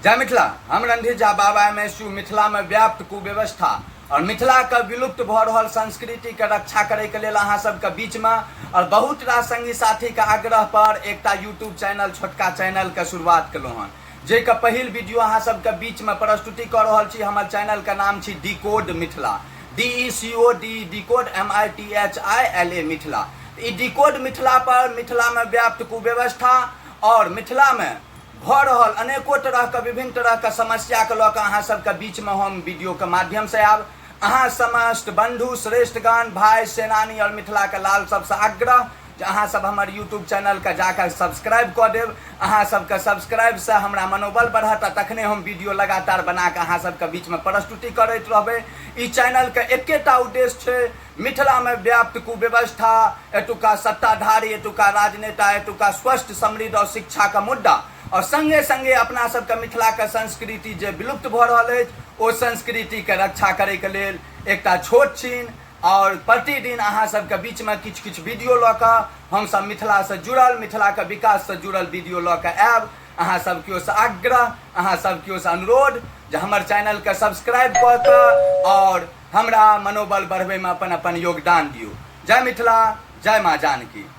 जय मिथिला। हम रणधीर झा बाबा एम एस यू मिथिलामे व्याप्त कुव्यवस्था और मिथिलाके विलुप्त भऽ रहल संस्कृतिके रक्षा करैके लेल अहाँ सबके बीचमे और बहुत रास संगी साथीके आग्रह पर एकटा यूट्यूब चैनल, छोटका चैनलके शुरुआत केलहुँ हन, जाहिके पहिल वीडियो अहाँ सबके बीचमे प्रस्तुति कऽ रहल छी। हमर चैनलके नाम छी decode Mithila, D E C O D decode M I T H I L A Mithila. ई डिकोड मिथिला पर मिथिलामे व्याप्त कुव्यवस्था और मिथिलामे भऽ रहल अनेको तरहके विभिन्न तरहके समस्याके लऽ कऽ अहाँ सबके बीचमे हम वीडियोके माध्यमसँ आयब। अहाँ समस्त बंधु श्रेष्ठगण, भाई सेनानी और मिथिलाके लाल सबसँ आग्रह जे अहाँ सब हमर यूट्यूब चैनलके जाकऽ सब्सक्राइब कऽ देब। अहाँ सबके सब्सक्राइबसँ हमरा मनोबल बढ़त आ तखने हम वीडियो लगातार बनाकऽ अहाँ सबके बीचमे प्रस्तुति करैत रहबै। ई चैनलके एकेटा उद्देश्य छै, मिथिलामे व्याप्त कुव्यवस्था, एतुका सत्ताधारी, एतुका राजनेता, एतुका स्वस्थ समृद्ध और शिक्षाके मुद्दा और संगे संगे अपना सबके मिथिलाके संस्कृति जे विलुप्त भऽ रहल अछि ओ संस्कृतिके रक्षा करैके लेल एकटा छोट छिन और प्रतिदिन अहाँ सबके बीचमे किछु किछु वीडियो लऽ कऽ हमसब मिथिलासँ जुड़ल, मिथिलाके विकाससँ जुड़ल वीडियो लऽ कऽ आयब। अहाँ सब केओसँ आग्रह, अहाँ सब केओसँ अनुरोध जे हमर चैनलके सब्सक्राइब कऽ कऽ और हमरा मनोबल बढ़बैमे अपन अपन योगदान दियौ। जय मिथिला, जय माँ जानकी।